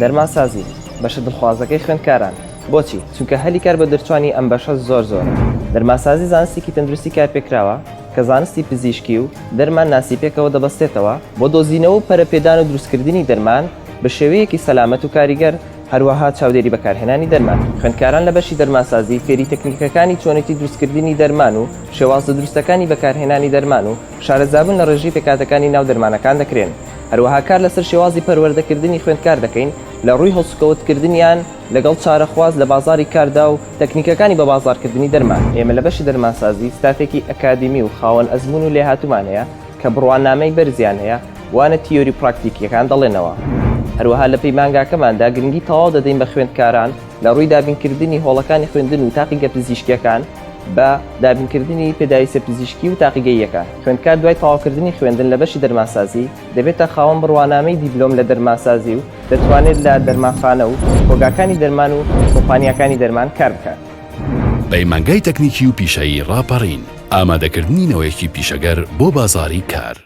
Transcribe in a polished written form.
دەرمانسازی، بەشە دڵخوازەکەی خوێندکاران، بۆچی؟ چونکە هەلی کار بۆ دەرچوانی ئەم بەشە زۆر زۆرە. دەرمانسازی زانستێکی تەندروستی کارپێکراوە کە زانستی پزیشکی و دەرمان ناسی پێکەوە دەبەستێتەوە، بۆ دۆزینەوە و پەرەپێدان و دروستکردنی دەرمان بە شێوەیەکی سەلامەت و کاریگەر، هەروەها چاودێری بەکارهێنانی دەرمان. خوێندکاران لە بەشی دەرمانسازی فێری تەکنیکەکانی چۆنێتی دروستکردنی دەرمان و شێوازە دروستەکانی بەکارهێنانی دەرمان و شارەزابوون لە ڕێژەی پێکهاتەکانی ناو دەرمانەکان دەکرێن. هەروەها کار لەسەر شێوازی پەروەردەکردنی خوێندکار دەکەین لە ڕووی هەڵسوکەوتکردنیان لەگەڵ چارەخواز لە بازاڕی کاردا و تەکنیکەکانی بەبازاڕکردنی دەرمان. ئێمە لە بەشی دەرمانسازی ستافێکی ئەکادیمی و خاوەن ئەزموون و لێهاتوومان هەیە کە بڕوانامەی بەرزیان هەیە، وانە تیۆری و پراکتیکییەکان دەڵێنەوە. هەروەها لە پەیمانگاکەماندا گرنگی تەواو دەدەین بە خوێندکاران لە ڕووی دابینکردنی هۆڵەکانی خوێندن و تاقیگە پزیشکییەکان بە دابینکردنی پێداویستیە پزیشکی و تاقیگەییەکان. خوێندکار دوای تەواوکردنی خوێندن لە بەشی دەرمانسازی دەبێتە خاوەن بڕوانامەی دیبلۆم لە دەرمانسازی و دەتوانێت لە دەرمانخانە و کۆگاکانی دەرمان و کۆمپانیاکانی دەرمان کار بکات. پەیمانگای تەکنیکی و پیشەیی ڕاپەڕین، ئامادەکردنی نەوەیەکی پیشەگەر بۆ بازاڕی کار.